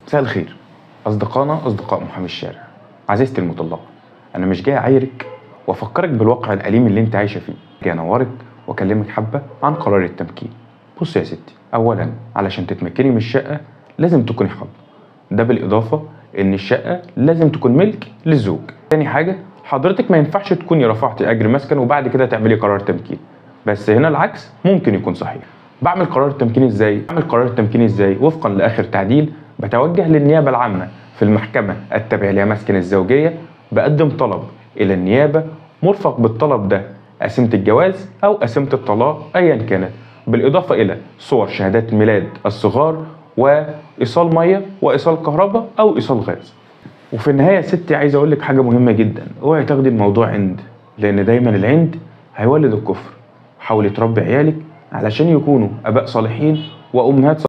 مساء الخير أصدقائنا، أصدقاء محامي الشارع. عزيزتي المطلقة، أنا مش جاي أعايرك وأفكرك بالواقع الأليم اللي أنت عايشة فيه، جاي أنورك وأكلمك حبة عن قرار التمكين. بص يا ستي، أولا علشان تتمكني من الشقة لازم تكوني حاضنة، ده بالإضافة إن الشقة لازم تكون ملك للزوج. تاني حاجة، حضرتك ما ينفعش تكوني رفعتي أجر مسكن وبعد كده تعملي قرار تمكين، بس هنا العكس ممكن يكون صحيح. بعمل قرار التمكين ازاي؟ بعمل قرار التمكين ازاي؟ وفقا لاخر تعديل بتوجه للنيابه العامة في المحكمة التابعة لمسكن الزوجية، بقدم طلب الى النيابة مرفق بالطلب ده قسيمه الجواز او قسيمه الطلاق ايا كانت، بالاضافة الى صور شهادات ميلاد الصغار وايصال مية وايصال كهرباء او ايصال غاز. وفي النهاية يا ستي عايز اقول لك حاجة مهمة جدا، اوعي تاخدي الموضوع عند، لان دايما العند هيولد الكفر. حاولي تربي عيالك علشان يكونوا اباء صالحين وامهات صالحين.